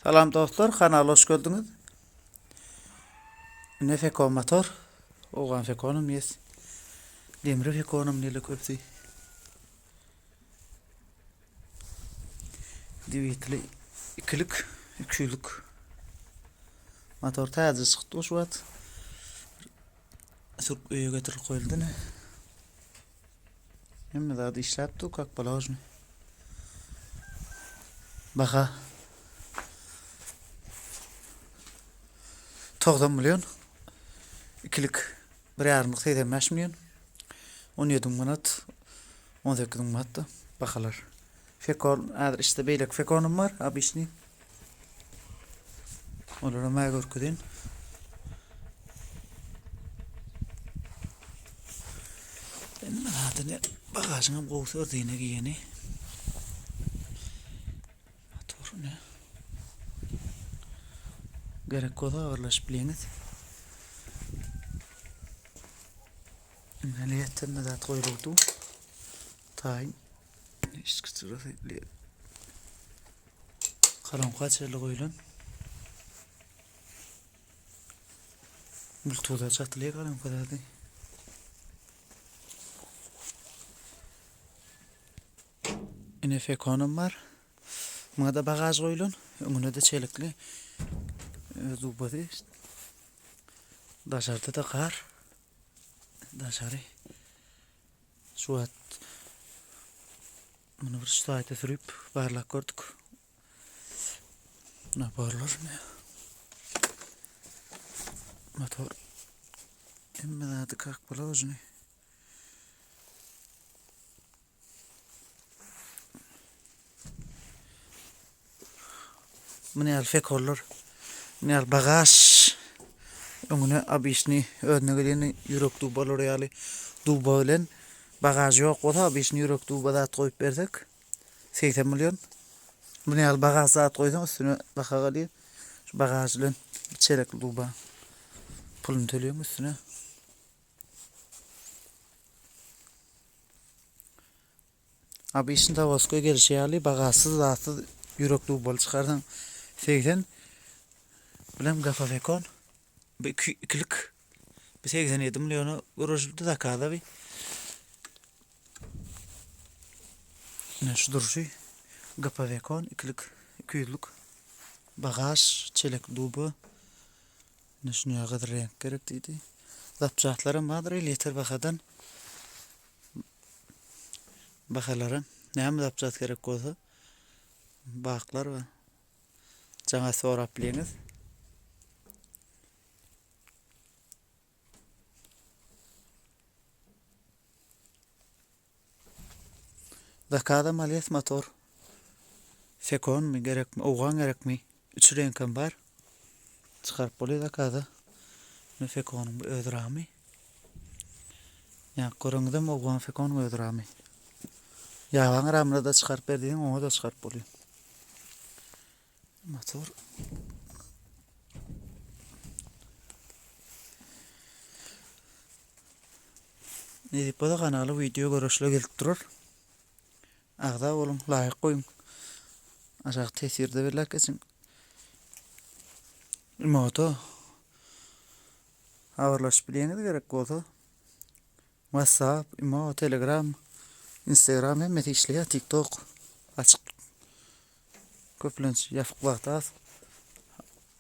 Salam dostlar, kanala hoş geldiňiz. Ine Fekon motor. Owgan Fekonum yes. Demri Fekonum diýle köpsi. Dibitli ikilik, 200-lük. Motor täze çykdy şu wagt. Sürüp öýe getirip goýuldy ne. Hemme zat işläp dur, kak položno. Baha 90 million. Ikilik bir ýarymlyk 85 million. 17 müň manat, 18 müň manat da bahalar. Fekon, häzir içde beýleki fekonym bar, obyçny. Olara mä görkezin. Hemme zadyny bagajyň hem gowusy özüne giýeni. Motor ne? Gerek bolsa habarlaşyp bileňiz. Indi hemme zat goýuldy. Taýyn. Içki çyrasy Kolonka çenli goýlan. Bluetooth'a çatylýar kolonka zady. Ine fekonam bar. Muňa da bagaj goýlan. Öňüne de çelikli zubasy. Daşarda da gar. Daşary. Şu wagt muny bir şu saýta sürüp barlap gördük. Naborlar ne? Motor. Hemme zady kak položny. Muny ýaly fekollar, muny ýaly bagaž öňüne obyçny özüne geleni ýürek dubalar ýaly duba bilen bagaž ýok bolsa obyçny ýürek duba zat goýup bersek 80 million. Muny ýaly bagaž zat goýsaň üstüne baha galýar. Şu bagaž bilen çerekli duba puluny töleýäň üstüne. Abi işin zawoskoý gelişi ýaly bagažsyz zatsyz ýürek dubaly çykarsaň 80 bilem gafafekon bu iki ikilik bu 87 milliona görüşildi zakaza bi Ine şu durşy gafafekon ikilik 200-lük bagaž çelek duba Ine şuny ýa gyzyl reňk gerek diýdi. Zapçastlaram bardyr elýeter bahadan. Bahalary näme zapçast gerek bolsa baklar we jaňa sorap bileňiz. Zakazam alýas motor. Fekonmy gerekmi, owgan gerekmi? Üç reňkem bar. Çykaryp bolýar zakaza. Ine fekonyň bu öz ramy. Ýa göreňizem owgan fekonyň öz ramy. Ýabaň ramyna da çykaryp ber diýseň oňa da çykaryp bolýar. Motor. Nesip bolsa kanala wideo görüşler gelip durar. Agza boluň, laýk goýuň. Aşak teswirde belläp geçiň. Imoda habarlaşyp bilýäňiz gerek bolsa. WhatsApp, Imo, Telegram, Instagram hemmesi işleýär, TikTok açyk. Köplenç ýapyk wagty az.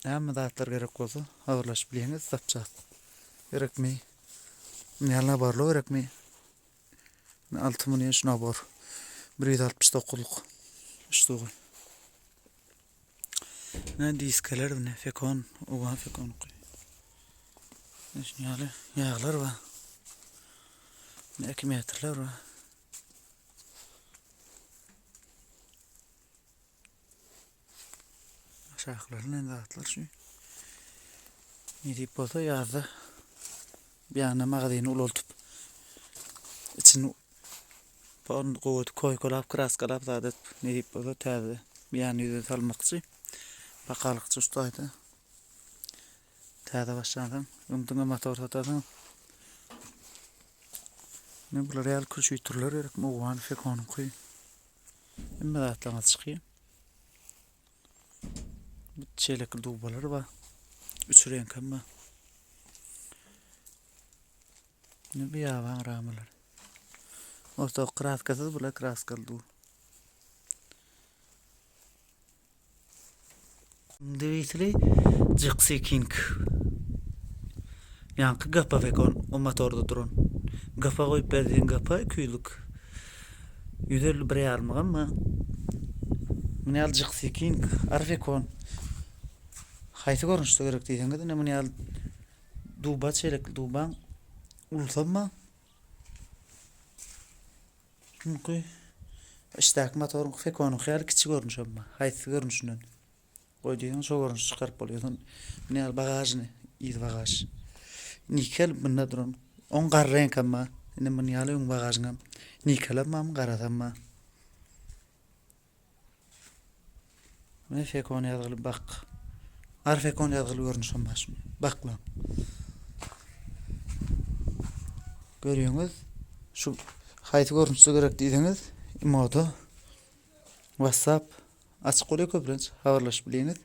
Näme zatlar gerek bolsa habarlaşyp bilýäňiz, zapçast gerekmi? Ýa naborly gerekmi? Alty müň şu nabor. 169-lyk ştugy. Ne diskeler ne fekon, ogan fekon. Şuny ýaly ýaglar bar. Ne akkumulyatorlar bar. Aşaklaryny zatlar şu. Nesip bolsa ýazda bir ýana magazyny ulaltyp içini gowy edip koýkalap, kraskalap zat edip nesip bolsa täze bir ýany ýüze salmakçy. Bakalykçy şu taýda. Täze başlansaň, öň diňe motor satarsyň. Ne bular ýaly kürşütürler gerek, Owgan fekonyňky. Hemme zatlaryňyz çykýar. Bu çelekli dubalar bar. Üç reňkem bar. Ne bu ýaban ramalar. Orta kraskasyz bular kraskaly dub. Dwitli Jyksy King. Ýaňky gapa fekon o motorda duran. Gapa goýup berdiň gapa 200-lük. 151 ýarymlyk amma. Muny ýaly Jyksy King Arfekon. Haýsy görnüşde gerek diýseňiz, ine muny ýaly duba çelekli dubaň ulusam bar. Çünki içdäki motoryň Fekonyňky ýaly kiçi görnüşi hem bar. Haýsy görnüşinden goý diýseň şo görnüşi çykaryp bolýar. Soň muny ýaly bagažny, yz bagaž. Nikel bunda duran. Oň gara reňkem bar. Indi muny ýaly öň bagažyňam nikelem barmy, garasam bar. Mine Fekon ýazgyly bak. Arfekon ýazgyly görnüşem bar şuny. Baklaň. Görýäňiz, şu haýsy görnüşde gerek diýseňiz, imoda WhatsApp açyk bolýar köplenç habarlaşyp bilýäňiz.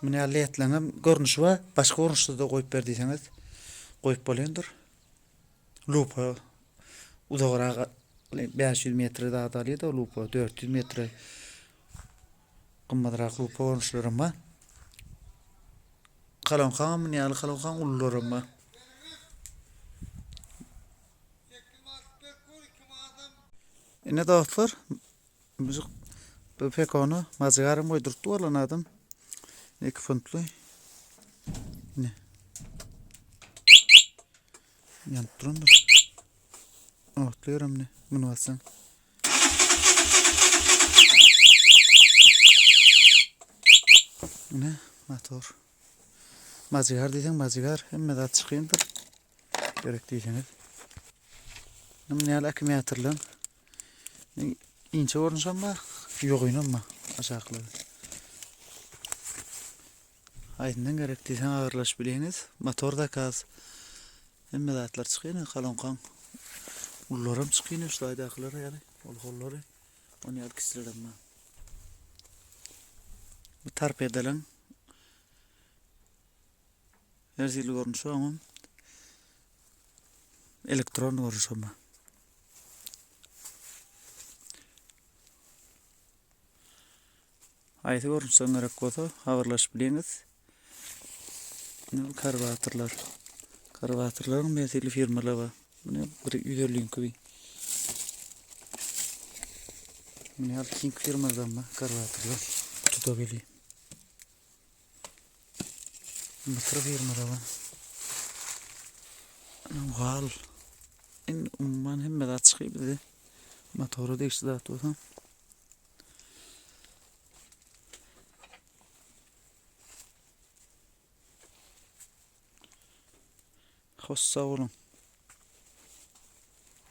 Muny ýaly ledleňem görnüşi bar. Başga görnüşde-de goýup ber diýseňiz, goýup bolýandyr. Lupa uzagrak 500 metre zat alýar-da lupa 400 metre gymmatrak lupa görnüşlerem bar. Kolonkaňam muny ýaly kolonkaň ulularam bar. Ine dostlar, bu pekony majygaram goýdurypdy bolan adam. 2 funtly. Ine. Ýanyp durandyr. Otlaýaram ine. Muny bassaň. Ine, motor. Majygar diýseň majygar, hemme zat çykýandyr. Gerek diýseňiz. Muny ýaly akkumulýatorlaryň inçe görnüşem bar, ýogynam bar aşaklary. Haýsyndan gerek diýseň agyrlaşyp bilýäňiz. Motor zakaz. Hemme zatlar çykýar, kolonkaň ulularam çykýar, şu taýdakylar ýaly, ol hollary, ony ýaly kiçilerem bar. Bu torpedalaryň her hili görnüşi bar oňam. Elektron görnüşi bar. Haýsy görnüşden gerek bolsa habarlaşyp biliňiz. Ine karburatorlar. Karburatorlaryň her hili firmalar bar. Mune bir 150-ki bir. Mune ýaly King firmadan bar karburatorlar. Tuta geliyor. Mısır firmalar bar. Wal. In umuman hemme zat çykyp bize. Motora degişli zat bolsa. Hoş sag boluň.